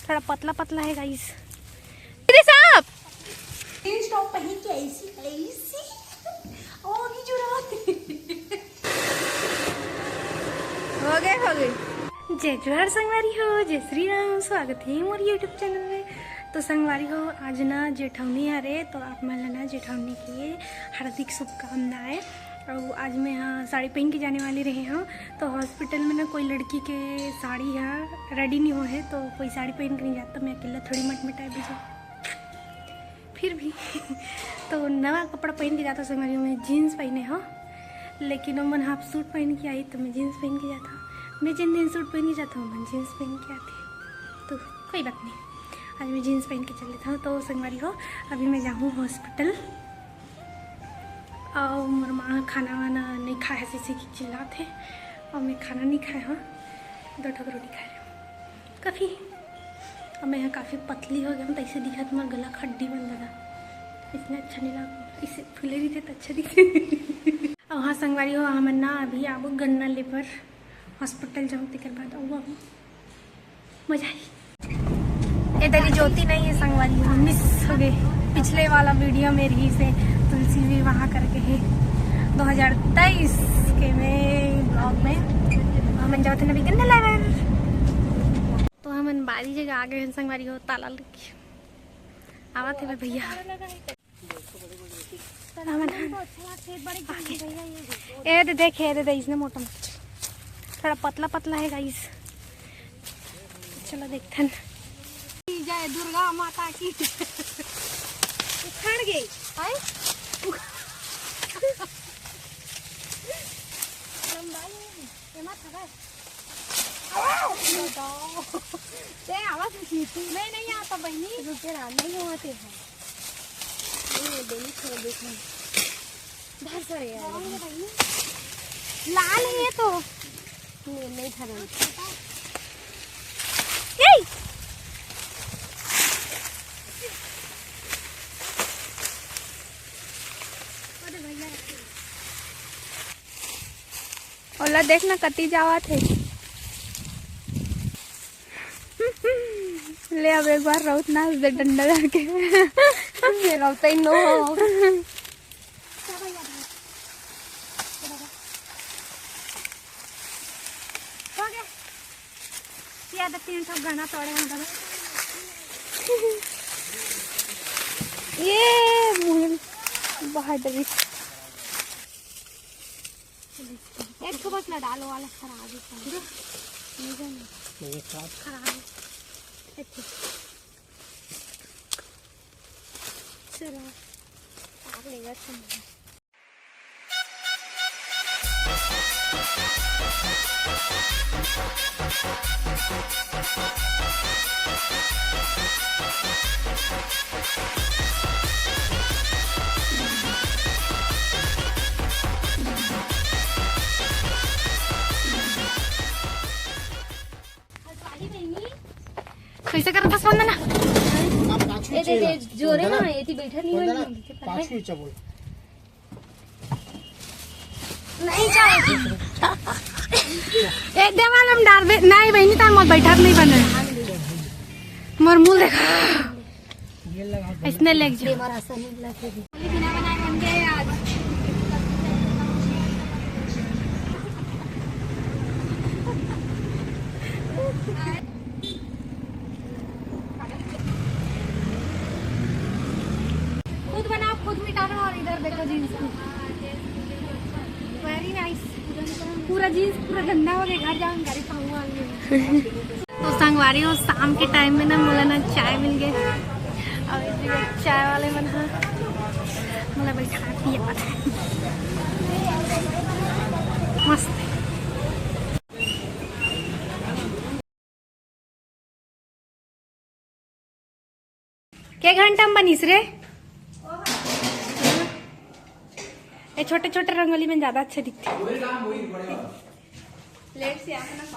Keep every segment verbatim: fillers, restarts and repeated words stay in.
थोड़ा पतला पतला है गाइस। अरे साहब, जींस टॉप पहन के ऐसी, ऐसी। ओ, नहीं जुड़ा। हो गए, हो गए। जय जोहार संगवारी हो, जय श्री राम, स्वागत है मोर YouTube चैनल में। तो संगवारी हो, आज ना जेठौनी हरे, तो आप मन ला ना जेठौनी के हार्दिक शुभकामनाएं। और आज मैं यहाँ साड़ी पहन के जाने वाली रहे हूँ, तो हॉस्पिटल में ना कोई लड़की के साड़ी यहाँ रेडी नहीं हो है, तो कोई साड़ी पहन के नहीं जाता, मैं अकेला थोड़ी मटमटाए भी जाऊँ। फिर भी तो नवा कपड़ा पहन के जाता संगवारी हो, मैं जींस पहने हो, लेकिन वो मन हाफ सूट पहन के आई तो मैं जींस पहन के जाता हूँ। मैं जिन दिन सूट पहन के जाता हूँ, मन जींस पहन के आती है, तो कोई बात नहीं, आज मैं जींस पहन के चल लेता हूँ। तो संगवारी हो, अभी मैं जाऊँ हॉस्पिटल और मोर माँ खाना वाना नहीं खाए, ऐसे ऐसे चिल्लात है और मैं खाना नहीं खाए हूँ, दो ठोक रोटी खाए हूँ। काफ़ी। अब मैं यहाँ काफ़ी पतली हो गया हूँ, तो ऐसे दिखत मोर गला खड्डी बन लगा, इसने अच्छा नहीं लगा, इसे फूले रही थे तो अच्छा दिखे। अब हाँ संगवारी हो, हमन ना अभी आबो गन्ना ले बर, हॉस्पिटल जाऊँ, तेकर बाद आऊ आबो, मजा आई। ए दरी ज्योति नहीं है संगवारी हो, मिस हो गए। पिछले वाला वीडियो में रही से तुलसी भी वहाँ करके है दो हज़ार तेईस के में ब्लॉग में। हमन जाते ना अभी गन्ना ले बर। तो हमन बारी जगह आ गए हैं संगवारी हो, ताला लग गया। आवत है भैया। हमन ए दे देखे, ए दे दे, इसने मोटा मोटा, थोड़ा पतला पतला है गाइस। चलो देखते हैं। जय दुर्गा माता की। उखड़ गई। आए? लंबाई नहीं है। ये मत हवा। आवाज। बताओ। ते आवाज नहीं सुनती। मैं नहीं आता बहनी। रुके रहा, नहीं हुआ ते है। नहीं, बेली छोड़ दे इसमें। धर सर यार। लाल है ये तो। नहीं, नहीं धरा। ए! अरे भैया। ओला देख ना, कति जावत हे। ले, अब एक बार रउत नाच दे डंडा धर के। ये रउत ही नो। हो गया। ये आधा तीन ठो गन्ना तोड़े हम लोग। ये मुहिम बाहर डरी। एक ठो बस ना डालो वाला खराब है। ये खराब। खराब है। एक ठो। चलो। खराब नहीं करते हैं। कैसे करत हस वंदना? आप पाछू ए, दे, दे, चला। जोरे ना, वंदना, एती बैठा नहीं वंदना, बनी। पाछू ही चबोल। नहीं जाएगी। ए, देवाल हम डारबे, नहीं बहनी, तार मोर बैठा नहीं बने। मोर मुंह देखा। ये लगा दे। इसने लेग जा। देवर आसन लगे दे। बिना बनाए बन गए आज। खुद बनाओ, खुद मिटाओ और इधर देखो जींस को। Very nice. पूरा जींस पूरा गंदा हो गया, घर जाऊँ गाड़ी पाऊँ। तो संगवारी हो, शाम के टाइम में ना मोला ना चाय मिल गए। अब इधर चाय वाले मन हा मोला बैठा पिए पर मस्त। के घंटा में बनिस रे? ये छोटे छोटे रंगोली में ज्यादा अच्छे दिखते।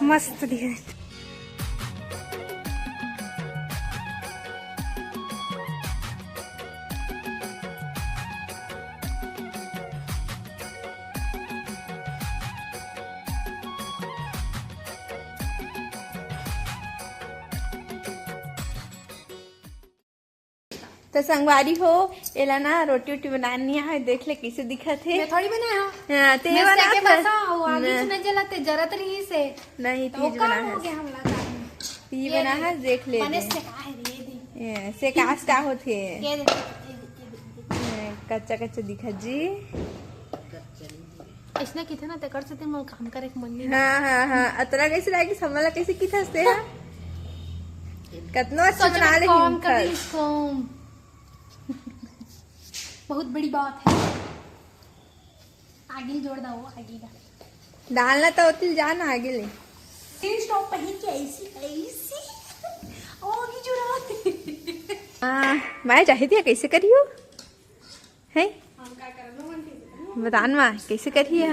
मस्त दिखे। तो संगवारी हो, एला ना रोटी वोटी बनानी है, देख ले कैसे दिखत हे। मैं थोड़ी बनाया हूँ। हाँ, ते मैं बनात सेके हस। बसा हूँ, आगी ना। से नहीं जलाते, जरत रही से। नहीं, तो तीज वो बना काम हो है। गया हम लोग का। तीज ये बना दे। है, देख ले बने दे। से का है रे, ये दे। ये, से कास का होथे? ये दे, ये दे, ये दे, ये दे। ये कच्चा कच्चा दिखत जी। इसने किथे ना तेकर से मोर काम करे के मन नहीं। हाँ, हाँ, हाँ। अतरा कैसे लागे, हमला कैसे किथे हंसते हैं? कतनो अच्छा सोचो बना ना, ले कौन हिंखस। कभी इसको बहुत बड़ी बात है। आगिल जोड़ दो, आगिल। डालना तो होती जान आगिल। जींस टॉप पहन के ऐसी, ऐसी। ओ, की जुरात। हाँ, मैं चाहती है कैसे करियो? है? हम का करब, लोगन के बता न माँ, कैसे करिए?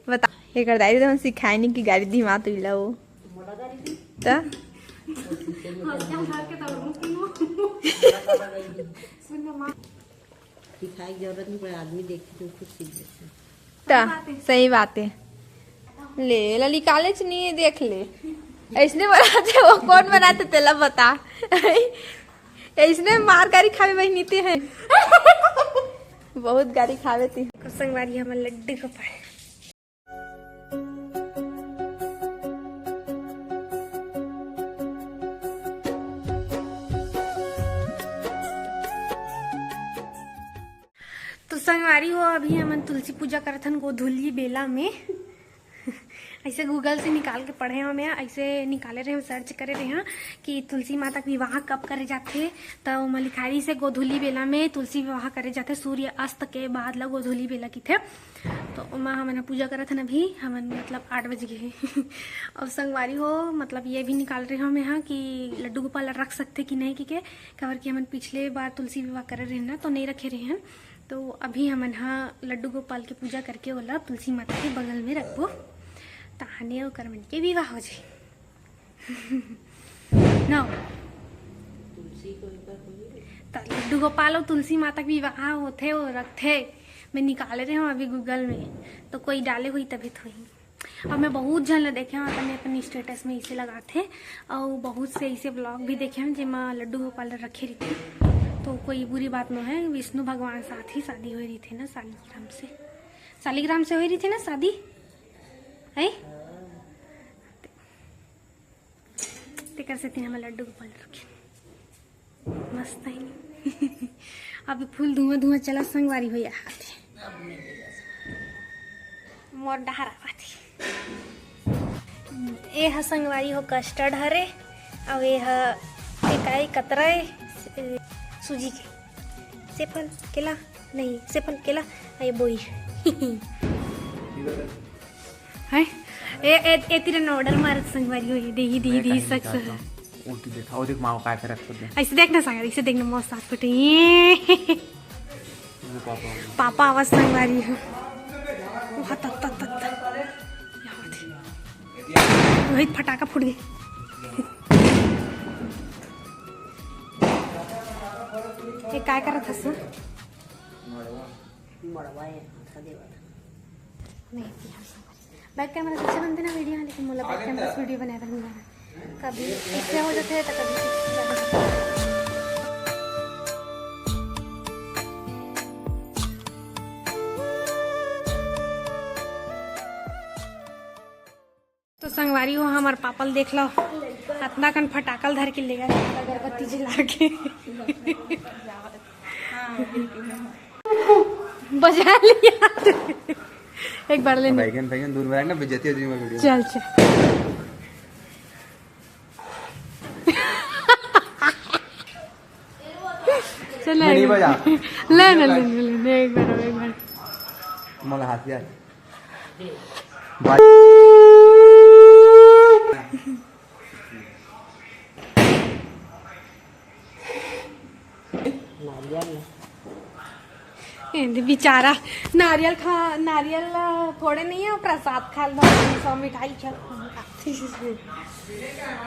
बता। एकर दाई तो हम सिखाए नहीं कि गाड़ी दी माँ तो इला वो। त? सिखाए के जरूरत नहीं पड़े, आदमी देखे तो खुद सीख जाते हैं। त, सही बात है। ले, ललिका ले चुनिए, देख ले। ऐसने बनाते, वो कौन बनाते, तेला बता। ऐसने मार गारी खावे बहिनी ते हैं। बहुत गारी खावे ती। संगवारी हमर लड्डू गोपाल। तो संगवारी हो, अभी हमन तुलसी पूजा करत हन गोधुली बेला में। ऐसे Google से निकाल के पढ़े हन, मैं ऐसे निकाले रहे हन, search करे रहे हन कि तुलसी माता के विवाह कब करे जाथे। त ओमा लिखारी से गोधुली बेला में तुलसी विवाह करे जाथे, सूर्य अस्त के बाद ला गोधुली बेला किथे। तो ओमा हमन ह पूजा करत हन, अभी हमन मतलब आठ बज गे हे। अब संगवारी हो, मतलब ये भी निकाल रहे हन मैं ह कि लड्डू गोपाल ला रख सकथे कि नहीं, कि के काबर कि हमन पिछले बार तुलसी विवाह करे रहे ना, तो नहीं रखे रहे हन। तो अभी हमन ह लड्डू गोपाल के पूजा करके ओला तुलसी माता के बगल में रखबो, ताहने ओकर मन के विवाह हो जाए। ना। त लड्डू गोपाल अउ तुलसी माता के विवाह होथे, वो रखथे। मैं निकाले रहे हूँ अभी Google में, तो कोई डाले हुई तभी तो हुई। अब मैं बहुत झन ला देखे हूँ, अपन अपन status में इसे लगाथे, अउ बहुत से इसे vlog भी देखे हूँ जेमा लड्डू गोपाल रखे रहिथे। तो कोई बुरी बात नो है, विष्णु भगवान साथ ही शादी होई रहिथे ना सालिग्राम से, सालिग्राम से होई रहिथे ना शादी, है? तेकर सेती हमर लड्डू गोपाल रखे। मस्त है। अब फूल धुआं धुआं चला संगवारी हो या हाथे। मोर डहर आवत हे। ए ह संगवारी हो custard हरे, अउ ए ह ए काई कतरा ए, सूजी के। सेफल केला, नहीं, सेफल केला, ये बोई। हैं? ए, ए, ए तीरन order मारत संगवारी हो, ये देही, देही, मैं देही, कहीं सकस। दिखाता हूँ। उल्टी देखा, वो देख माँ काय करत खुद ने। ऐसे देखना संगवारी, ऐसे देखना मौत साथ फुटे। ये वो पापा हो गए। पापा आवाज संगवारी हो। वहाँ तत, तत, तत, तत। यहाँ थे। वही फटाका फूट गई। ये काय करत हस? मड़वा है, हाथ का देवा था। नहीं, थी हम समझ। Back camera से अच्छा बनते ना video, लेकिन मोला back camera से video बनाए बर नहीं आना। कभी इससे हो जाते हैं तो कभी इससे हो जाते हैं। तो संगवारी हो, हमर पापा ल देख लो, अतना कन फटाका ल धर के लेगा, अगरबत्ती जला के। बजा लिया। एक बार ले। बैगन, बैगन दूर में रखना, बेइज्जती हो जाएगी मेरी video। चल, चल। चल, नहीं बजा। ले, ले, ले, ले, ले, एक बार, एक बार। मोला हाथ यार। ए, दे बेचारा नारियल खा, नारियल ला फोड़े नहीं है, प्रसाद खा लो, सौ मिठाई खा।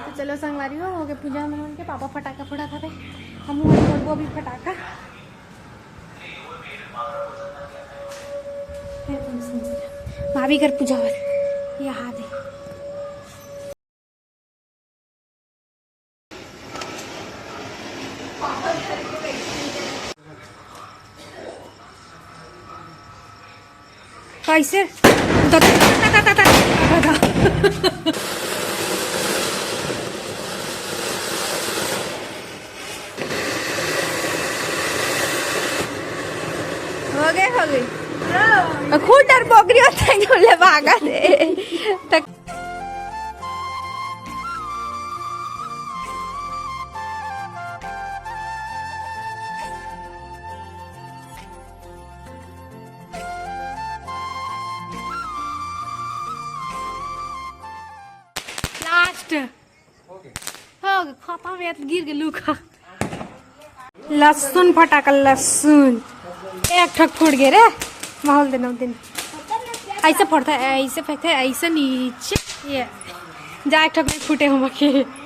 तो चलो संगवारी हो, हो गए पूजा मन के, पापा फटाका फोड़ा था, हम फोड़बो अभी फटाका। भाभी घर पूजा हो, यहाँ दे। ऐसे the- the- the- the- the- the- the- हो गए, हो गए। खुद डर बोकरी होता है जो ले भागा दे। तक लास्ट। हो गए, खत्म, यार, गिर गए लूखा। लहसुन फटाका, लहसुन। एक ठक फूट गए रे। माहौल देना दिन। ऐसे फटता है, ऐसे फेंकते हैं, ऐसे नीचे। ये। जा, एक ठक नहीं फूटे हम के।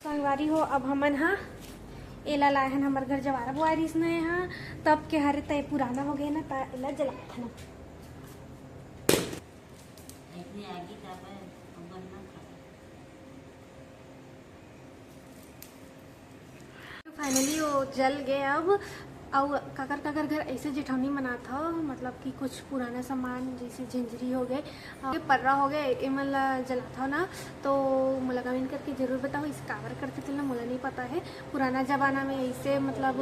संगवारी हो, अब हमन हा एला लाए हन हमर घर जवारा बुआरिस नए हा, तब के हरे तय पुराना हो गए ना, त एला जलात हन। फाइनली वो जल गए अब। अउ काकर काकर घर ऐसे जेठौनी मनात हो, मतलब कि कुछ पुराना सामान जैसे झंझरी हो गए, अउ पर्रा हो गए, एमन ला जलात हो ना, तो मोला कमेंट करके जरूर बताओ, इस काबर करते थे ना, मोला नहीं पता है। पुराना जमाना में ऐसे, मतलब,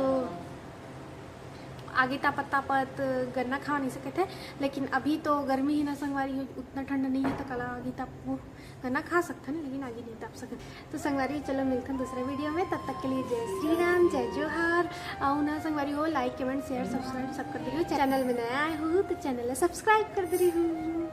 आगी तापत तापत गन्ना खा नहीं सकते थे, लेकिन अभी तो गर्मी ही ना संगवारी हो, उतना ठंड नहीं है, तो कला आगी ताप वो गन्ना खा सकथन, लेकिन आगी नहीं ताप सकत। तो संगवारी, चलो मिलथन दूसरा वीडियो में, तब तक के लिए जय श्री राम, जय जोहार। अउ ना संगवारी हो, लाइक, कमेंट, शेयर, सब्सक्राइब सब कर दे रही हो। चैनल में नया आए हो तो चैनल ला सब्सक्राइब कर दे रही हो।